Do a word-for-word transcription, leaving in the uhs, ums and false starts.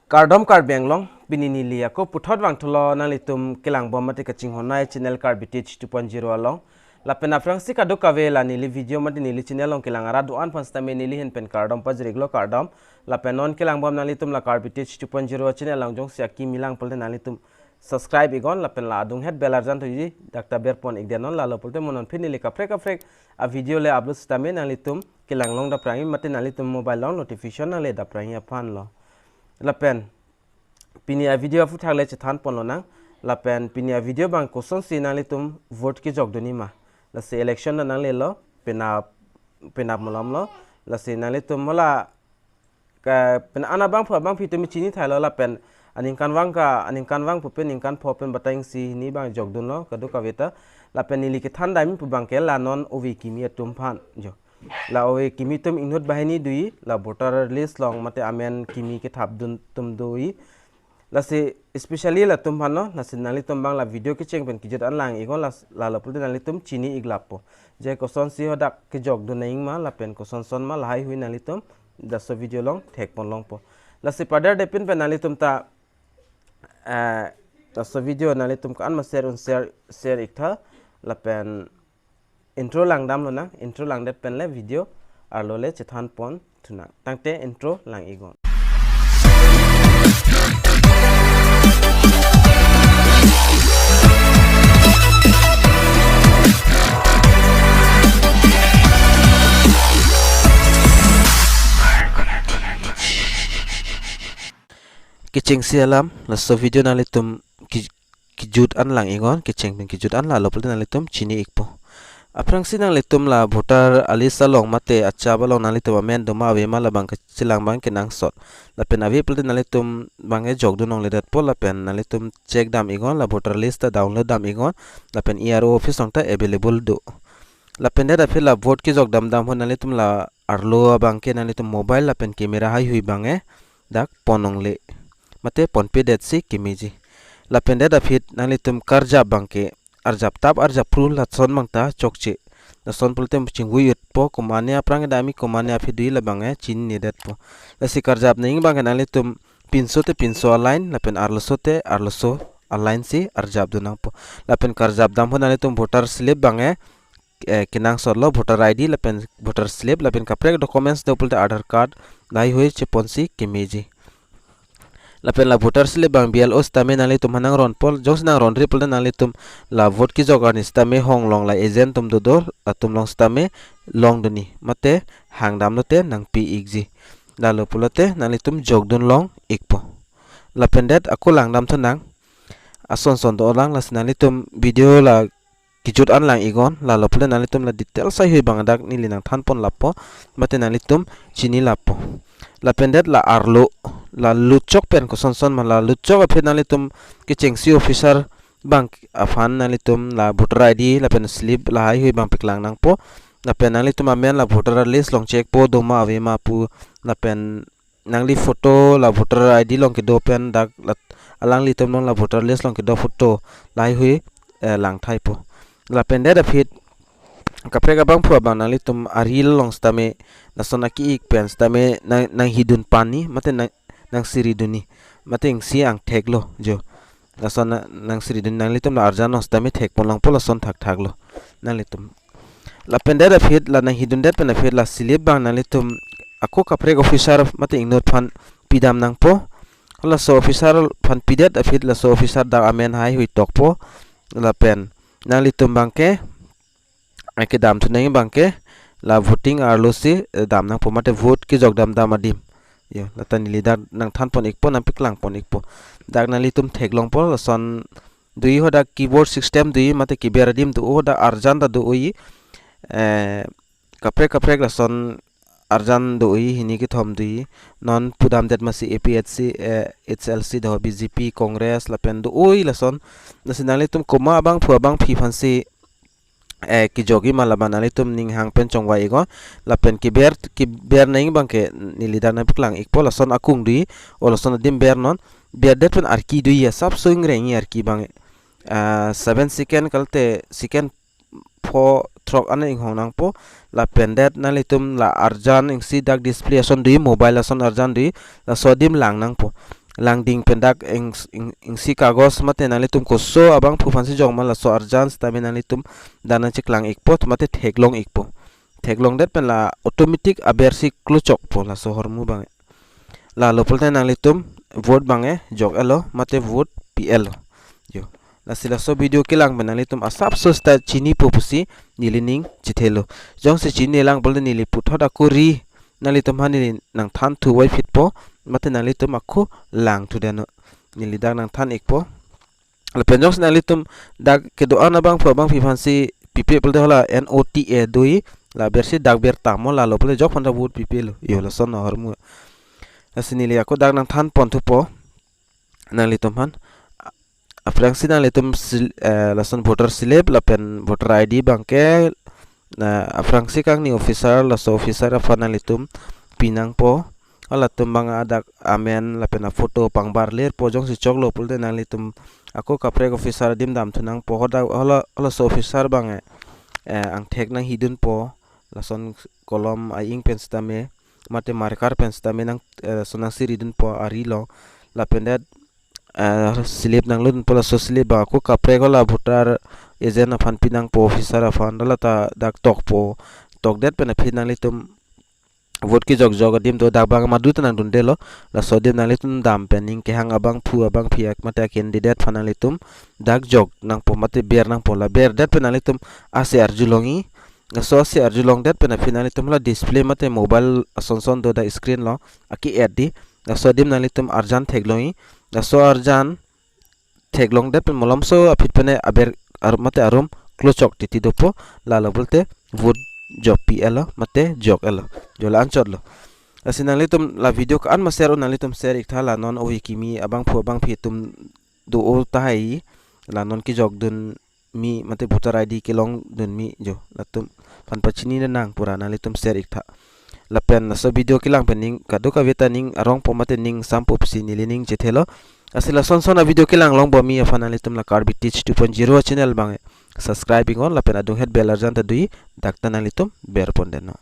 Kardom Karbi Anglong, pini neli ako puthot vangthulo nanglitum kelangbom mate kachinghon-ai channel Karbi Teach two point zero along. Lapen aphrangsi kadokave la neli video mate neli channel along kelang arat do-an aphan sitame neli ahin pen kardom pajir-iklo, kardom. Lapen non kelangbom nanglitum la Karbi Teach two point zero channel along jongsi akimi lang pulote nanglitum subscribe iknon, lapen la adunghet bell arjan thuji dak ta berpon-ik denon, lalo pulote mo non aphi neli kaprek kaprek a video le upload sitame nanglitum kelang longdapprang-i mate nanglitum mobile along notification nangle dapprang-i aphanlo. Lapen pini a video aphuthak le chethanpon lonang. Lapen pini a video abang kosonsi nanglitum vote kejokdunji ma. Lasi election ta nanglelo, penap penap malomlo. Lasi nanglitum hala ka pen ana abangphu abangphi atum chinithailo, lapen aningkanvang ka, aningkanvang pu pen ningkan pho pen batai isi hini abang jokdunlo kadokave ta. Lapen neli kethan damji pu abangke la non ove kimi atum aphan jo. La ove kimi atum inut banghini doji, la voter list along mate amen kimi kethapdun atum doji. Lasi especially latum aphanlo, lasi nanglitum abang la video kecheng pen kejut an lang-iknon, las- lalo pulote nanglitum chini-ik lapo. Je kosonsi hadak kejokdun nangji ma, lapen kosonson ma lahai hui nanglitum laso video along thekpon longpo. Lasi padar depin pen nanglitum ta, eh, laso video nanglitum ko-an ma share un share, share-iktha, lapen intro langdam lonang, intro langdet pen le video arlo le chethanpon thunang. Tangte intro lang-iknon. Kechengsi alam, laso video nanglitum ki- kejut an lang-iknon, kecheng pen kejut an, lalo pulote nanglitum chini-ikpo. Aphrangsi nanglitum la voter a list along mate achap along nanglitum amen doma ave ma labang kachelang abang kenangsot. Lapen ave pulote nanglitum abangke jokdun longledetpo, lapen nanglitum check dam-iknon, la voter list ta download dam-iknon, lapen E R O office along ta available do. Lapen det aphi la vote kejok damdam ahut nanglitum la arlo abangke nanglitum mobile lapen camera haihui abangke dak pon longle mate ponpedetsi kemeji. Lapen det aphi nanglitum karjap abangke arjap tap arjap phru lason abang ta chokche. Lason pulote chingvui-utpo, komatne aphrang damji, komatne aphi doji labangke chininedetpo. Lasi karjap nangji abangke nanglitum pinso te pinso a-line, lapen arloso te arloso a-line si arjapdun nangpo. Lapen karjap dam ahut nanglitum voter slip abangke, eh, kenangsotlo, voter I D lapen voter slip lapen kaprek documents do pulote Aadhaar card lahai hui cheponsi kemeji. Lapen la voter slip abang B L O sitame nanglitum aphan nangronpo, jongsi nangronri pulote nanglitum la vote kejok arni sitame hong along la agent atum dodo, latum along sitame longdunji mate hangdam lote nangpi-ikji. Lalo pulote nanglitum jokdun long-ikpo. Lapen det ako langdam thunang, asonson dolang, lasi nanglitum video la kejut an lang-iknon, lalo pulote nanglitum la details haihui abang dak neli nangthanpon lapo mate nanglitum chini lapo. Lapen det la arlo, la lutchok pen kosonson ma, la lutchok aphi nanglitum kechengsi officer abang aphan nanglitum la voter I D lapen slip lahai hui abang paklang nangpo. Lapen nanglitum amen la voter list along check-po doma ave ma pu, lapen nangli photo la voter I D along kedo pen dak la alanglitum along la voter list along kedo photo lahai hui, eh, langthaipo. Lapen det aphi kaprek abangphu abang nanglitum a-reel along sitame lason aki-ik pen sitame nang, nanghidun panji mate nang, nangsiridunji mate isi angtheklo jo. Lason na, nangsiridun nanglitum la arjan along sitame thekpon longpo, lason thakthaklo nanglitum. Lapen det aphi la nanghidundet pen aphi la slip abang nanglitum ako kaprek officer mate inut aphan pidam nangpo. Laso officer aphan pidet aphi laso officer dak amen haihui tokpo. Lapen nanglitum abangke, eh, kedam thu nangji abangke la voting arlo si, eh, dam nangpo mate vote kejok damdam adim. Jo, lata neli dak nangthanpon-ikpo, nangpaklangpon-ikpo. Dak nanglitum theklongpo, lason doji, hadak keyboard system doji mate keber adim do, hadak arjan ta doji. Eh, kaprek kaprek lason arjan doji, hini kethom doji. Non pudamdet masi A P H C, eh, H L C do, B J P, Congress lapen doji lason. Lasi nanglitum komat abangphu abangphi aphansi, eh, kejokji ma labang nanglitum ning hang pen chongvai-iknon. Lapen keber, keber nangji abangke neli dak nangpaklang-ikpo, lason akung doji, o lason adim bernon. Berdet pen arki doji, asapso ingrengji arki abang. Ah, seven second kalite second pho throk an inghong nangpo. Lapen det nanglitum la arjan isi dak display ason doji, mobile ason arjan doji, laso adim lang nangpo. langding pen dak ing, ing, ingsi kagos mate nanglitum koso abangphu aphansi jokma laso arjan sitame nanglitum dak nangcheklang ikpo mate theklong ikpo. Theklongdet pen la automatic abersi klochokpo laso ahormu abang. Lalo pulote nanglitum vote abang jok-etlo mate vote pi-etlo. Jo. Lasi laso video kelang pen nanglitum asapso seta chinipo pusi neli ning chethelo. Jongsi chinilang pulote neli puthot ako ri nanglitum aphan neli nangthan thuvoiphitpo mate nanglitum ako langthu deno. Neli dak nangthan ikpo. Lapen jongsi nanglitum dak kedo-an abangphu abangphi aphansi pipe pulote hala N O T A do-i, la bersi dak ber tamo, lalo pulote jok aphan ta vote pipelo. Jo, lason ahormu. Lasi neli ako dak nangthan ponthupo nanglitum aphan. Aphrangsi nanglitum sil-, eh, lason voter slip lapen voter I D abangke, eh, aphrangsi kangni officer, laso officer aphan nanglitum pinangpo. Halatum abang adak amen lapen aphoto pangbar lerpo, jongsi choklo pulote nanglitum ako kaprek officer adim damthu nangpo, hoda hala, halaso officer abang, eh, angthek nanghidunpo, lason kolom a-ink pen sitame mate marker pen sitame nang, eh, lason nangsiridunpo ari along, lapen det, eh, slip nangludunpo, laso slip abang ako kaprek hala voter agent aphan pinangpo, officer aphan, hala ta dak tokpo, tokdet pen aphi nanglitum vote kejokjok adim do, dak abang madu ta nangdundelo, laso adim nanglitum dam pen ning kehang abangphu abangphi ak mate candidate aphan nanglitum dak jok nangpo mate ber nangpo, la berdet pen nanglitum ase arjulongji, laso ase arjulongdet pen aphi nanglitum hala display mate mobile asonson do dak screen along ake-et di, laso adim nanglitum arjan theklongji, laso arjan theklongdet pen malomso aphi pen aber ar mate arum klochok titi dopo, lalo pulote vote jok pi-etlo mate jok-etlo. Jo, la anchotlo. Lasi nanglitum la video ko-an ma share un nanglitum share iktha, la non ove kimi abangphu abangphi atum do-o tahai, la non kejokdun mi mate voter I D kelongdun mi, jo, latum aphan pachini nang pura nanglitum share iktha. Lapen laso video kelang pen ning kadokave ta ning arongpo mate ning sampo pusi neli ning chethelo. Lasi lasonson a video kelang longbom mi aphan nanglitum la Karbi Teach two point zero channel abang subscribe iknon lapen adunghet bell arjan ta do-i, dak ta nanglitum berpon deno.